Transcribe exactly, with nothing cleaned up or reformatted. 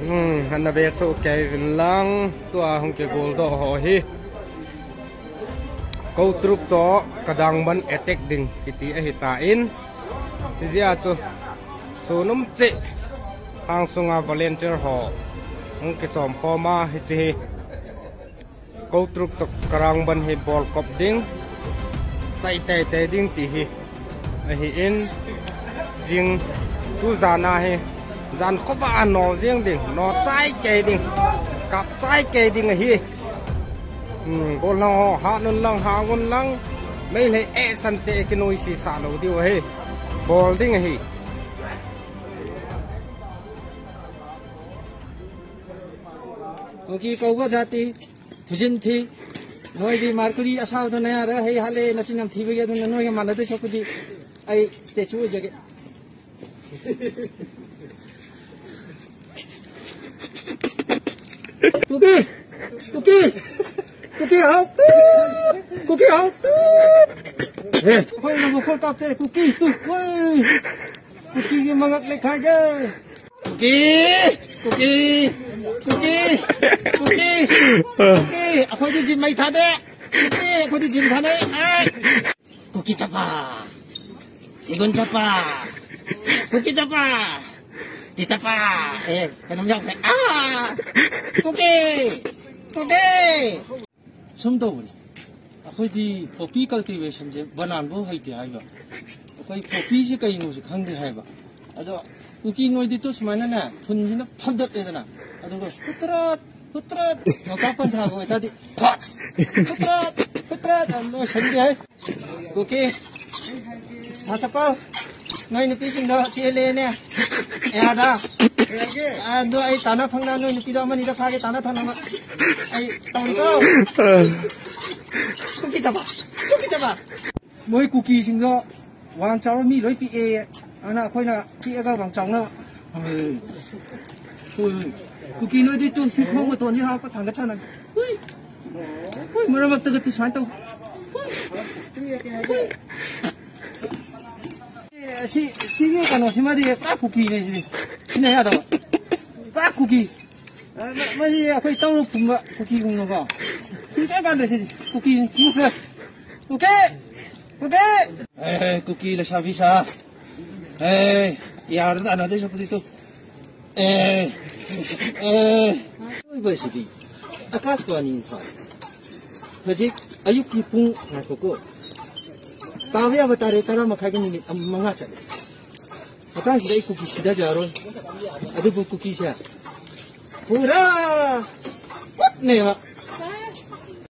Hmm, hana ve so kei vin lang, tua hung kigol doh ho hi. Ko truk to Kadangban attack ding kiti ahi tan. Hijeh chun, sunum cheh, hang sunga volunteer ho hung kichom khom a, hiche hi. Ko truk to Kadangban hi bol kop ding, chai teitei ding ti hi. Ahin, jing tu jan a hi, jan khovah a no jeng ding, no chai kei ding, kap chai kei ding ahi. Hmm, gollhang ho, hat un lang, hang un lang, Meitei e san te kinoise sah lou diu ahi. Bol ding ahi. Kuki ꯀꯧꯕ ꯖꯥꯇꯤ, ꯊꯨꯖꯤꯟ ꯊꯤ꯫ ꯅꯣꯏꯗꯤ mercury ꯑꯁꯥꯕꯗꯣ ꯅꯌꯥꯗ ꯍꯩ ꯍꯥꯠꯂꯦ, ꯅꯆꯤꯟ ꯌꯥꯝ ꯊꯤꯕꯒꯤ꯫ ꯑꯗꯨꯅ ꯅꯣꯏꯒ ꯃꯥꯟꯅꯗꯣꯏ ꯁꯔꯨꯛꯄꯨꯗꯤ ꯑꯩ statue ꯑꯣꯏꯖꯒꯦ꯫ ꯀꯨꯀꯤ! ꯀꯨꯀꯤ! ꯀꯨꯀꯤ ꯍꯥꯎꯇꯦ! ꯀꯨꯀꯤ ꯍꯥꯎꯇꯦ! ꯑꯦ, ꯑꯩꯈꯣꯏꯅ ꯃꯈꯣꯟ ꯀꯥꯞꯇꯦ, ꯀꯨꯀꯤ! ꯇꯨ! ꯍꯣꯏ! ꯀꯨꯀꯤꯒꯤ ꯃꯉꯛ ꯂꯩꯈꯥꯏꯒꯦ! ꯀꯨꯀꯤ! ꯀꯨꯀꯤ! ꯀꯨꯀꯤ! ꯀꯨꯀꯤ! ꯀꯨꯀꯤ! ꯑꯩꯈꯣꯏꯗꯤ ꯖꯤꯝ ꯃꯩ ꯊꯥꯗꯦ! ꯀꯨꯀꯤ! ꯑꯩꯈꯣꯏꯗꯤ ꯖꯤꯝ ꯁꯥꯟꯅꯩ! ꯑꯥꯏ! ꯀꯨꯀꯤ ꯆꯠꯄ! ꯊꯤꯒꯨꯟ ꯆꯠꯄ! ꯀꯨꯀꯤ ꯆꯠꯄ! ꯇꯤ ꯆꯠꯄ! ꯑꯦ, ꯀꯩꯅꯣꯝ ꯌꯥꯎꯈ꯭ꯔꯦ꯫ ꯑꯥ! ꯀꯨꯀꯤ! ꯀꯨꯀꯤ! ꯁꯨꯝ ꯇꯧꯕꯅꯤ꯫ ꯑꯩꯈꯣꯏꯗꯤ poppy cultivationꯁꯦ ꯕꯅꯥꯟꯐꯥꯎ ꯍꯩꯇꯦ ꯍꯥꯏꯕ꯫ ꯑꯩꯈꯣꯏ poppyꯁꯦ ꯀꯩꯅꯣꯁꯦ ꯈꯪꯗꯦ ꯍꯥꯏꯕ꯫ ꯑꯗꯣ ꯀꯨꯀꯤ ꯅꯣꯏꯗꯤ ꯇꯨ ꯁꯨꯃꯥꯏꯅꯅꯦ, ꯊꯨꯟꯁꯤꯅ ꯐꯝꯗꯠꯂꯦꯗꯅ, ꯑꯗꯨꯒ ꯍꯨꯠꯇ꯭ꯔꯠ, ꯍꯨꯠꯇ꯭ꯔꯠ, ꯌꯣꯡꯆꯥꯛ ꯄꯟꯊꯥꯒ ꯑꯣꯏꯇꯥꯔꯗꯤ ꯐꯠꯁ! ꯍꯨꯠꯇ꯭ꯔꯠ, ꯍꯨꯠꯇ꯭ꯔꯠ ꯑꯗꯨꯝ ꯂꯣꯏꯁꯟꯒꯦ ꯍꯥꯏ꯫ ꯀꯨꯀꯤ, ꯊꯥ ꯆꯠꯄꯧ, ꯅꯣꯏ ꯅꯨꯄꯤꯁꯤꯡꯗꯣ ꯆꯦꯜꯂꯦꯅꯦ꯫ ꯑꯦ, ꯑꯗ꯫ ꯑꯗꯣ ꯑꯩ ꯇꯥꯅ ꯐꯪꯅ ꯅꯣꯏ ꯅꯨꯄꯤꯗꯣ ꯑꯃꯅꯤꯗ ꯐꯥꯒꯦ, ꯇꯥꯅ ꯐꯪꯅꯕ꯫ ꯑꯩ ꯇꯧꯔꯤꯀꯣ꯫ ꯀꯨꯀꯤ ꯆꯠꯄ, ꯀꯨꯀꯤ ꯆꯠꯄ꯫ ꯃꯣꯏ ꯀꯨꯀꯤꯁꯤꯡꯗꯣ ꯋꯥꯡ ꯆꯥꯎꯔ ꯃꯤ ꯂꯣꯏ ꯄꯤꯛꯑꯦ꯫ ꯑꯗꯨꯅ ꯑꯩꯈꯣꯏꯅ ꯄꯤꯛꯑꯒ ꯋꯥꯡ ꯆꯥꯎꯅꯕ꯫ ꯍꯣꯏ, ꯍꯣꯏ꯫ ꯀꯨꯀꯤ ꯅꯣꯏꯗꯤ ꯇꯨ ꯁꯤ ꯈꯣꯡ ꯃꯇꯣꯟꯁꯤ ꯍꯥꯞꯄ ꯊꯥꯡꯒꯠ ꯁꯥꯟꯅ꯫ ꯍꯨꯏ꯫ ꯍꯨꯏ, ꯃꯔꯛ ꯃꯔꯛꯇꯒ ꯇꯨ ꯁꯨꯃꯥꯏꯅ ꯇꯧ꯫ ꯍꯨꯏ꯫ ꯍꯨꯏ꯫ ꯁꯤ, ꯁꯤꯒꯤ ꯀꯩꯅꯣꯁꯤꯃꯗꯤ ꯄꯨꯔꯥ ꯀꯨꯀꯤꯅꯦ ꯁꯤꯗꯤ꯫ ꯁꯤꯅ ꯌꯥꯗꯕ꯫ ꯄꯨꯔꯥ ꯀꯨꯀꯤ꯫ ꯑ, ꯃ-, ꯃꯁꯤ ꯑꯩꯈꯣꯏ ꯇꯧꯔ ꯐꯨꯝꯕ ꯀꯨꯀꯤꯒꯨꯝꯅꯀꯣ꯫ ꯁꯤ ꯀꯔꯝ ꯀꯥꯟꯗ ꯁꯤꯗꯤ ꯀꯨꯀꯤꯅꯤ꯫ ꯌꯨꯁꯂꯦꯁ꯫ ꯀꯨꯀꯤ! ꯀꯨꯀꯤ! ꯑꯦ, ꯀꯨꯀꯤ ꯂꯩꯁꯥꯕꯤ ꯁꯥ꯫ ꯑꯦ, ꯌꯥꯔꯗ ꯇꯥꯟꯅꯗꯣꯏ ꯁꯔꯨꯛꯄꯨꯗꯤ ꯇꯨ꯫ ꯑꯦ, ꯑꯦ꯫ ꯑꯔꯣꯏꯕꯁꯤꯗꯤ ꯑꯀꯥꯁꯕꯥꯅꯤ ꯏꯝꯐꯥꯜ꯫ ꯍꯧꯖꯤꯛ ꯑꯌꯨꯛꯀꯤ ꯄꯨꯡ, ꯉꯥꯏꯈꯣꯀꯣ꯫ ꯇꯥꯕ ꯌꯥꯕ ꯇꯥꯔꯦ, ꯇꯔꯥ ꯃꯈꯥꯏꯒꯤ ꯃꯤꯅꯤꯠ ꯑꯃ, ꯃꯉꯥ ꯆꯠꯂꯦ꯫ ꯃꯇꯥꯡꯁꯤꯗ ꯑꯩ ꯀꯨꯀꯤ ꯁꯤꯗꯖꯔꯣꯏ꯫ ꯑꯗꯨꯕꯨ ꯀꯨꯀꯤꯁꯦ ꯄꯨꯔꯥ ꯀꯨꯠꯅꯦꯕ꯫